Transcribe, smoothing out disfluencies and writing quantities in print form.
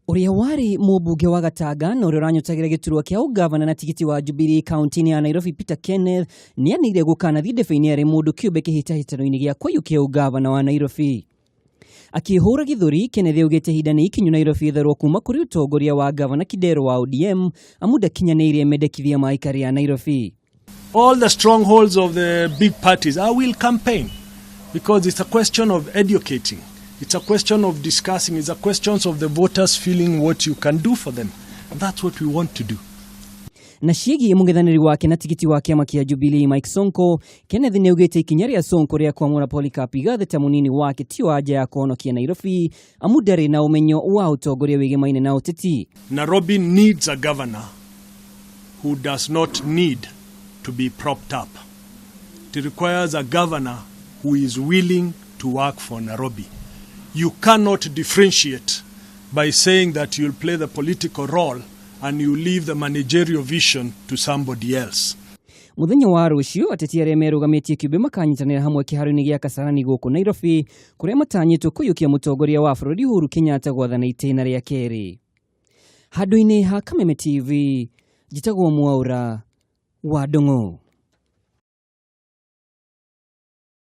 Ũrĩa warĩ mũmbunge wa Gatanga na ũrĩa ũranyotagĩra gĩturwa kĩa ũgavana na tigiti wa Jubilee kaunti-inĩ ya Nairobi Peter Kenneth nĩanĩrĩire gũkanathiĩ ndebe-inĩ arĩ mũndũ kĩũmbe kĩhĩtahĩtano-inĩ gĩa kũiyũkia ũgavana wa Nairobi. Akĩhũra gĩthũri, Kenneth augĩte ihinda nĩ ikinyu Nairobi ĩtharwo kuma kũrĩ ũtongoria wa gavana Kidero wa ODM amu ndakinyanĩirie mendekithia ma aikari a Nairobi. All the strongholds of the big parties, I will campaign because it's a question of educating. It's a question of discussing. It's a question of the voters feeling what you can do for them. And that's what we want to do. Na ciĩgiĩ mũng'ethanĩri wake na tigiti wa kĩama kĩa Jubilee Mike Sonko, Kenneth nĩaugĩte ikinya rĩa Sonko rĩa kwamũra Polycarp Igathe ta mũnini wake tio anja ya kũhonokia Nairobi amu ndarĩ na ũmenyo wa ũtongoria wĩgemaine na ũteti. Nairobi needs a governor who does not need to be propped up. It requires a governor who is willing to work for Nairobi. You cannot differentiate by saying that you'll play the political role and you leave the managerial vision to somebody else. Mũthenya wa rũciũ ateti arĩa merũgamĩtie kĩũmbe makanyitanĩra hamwe kĩharo-inĩ gĩa Kasarani gũkũ Nairobi kũrĩa matanyĩtwo kũiyũkia mũtongoria wa bũrũri Uhuru Kenyatta gwathana itĩna rĩa kerĩ. Handũ-inĩ ha Kameme TV, njĩtagwo Mwaũra wa Ndung'u.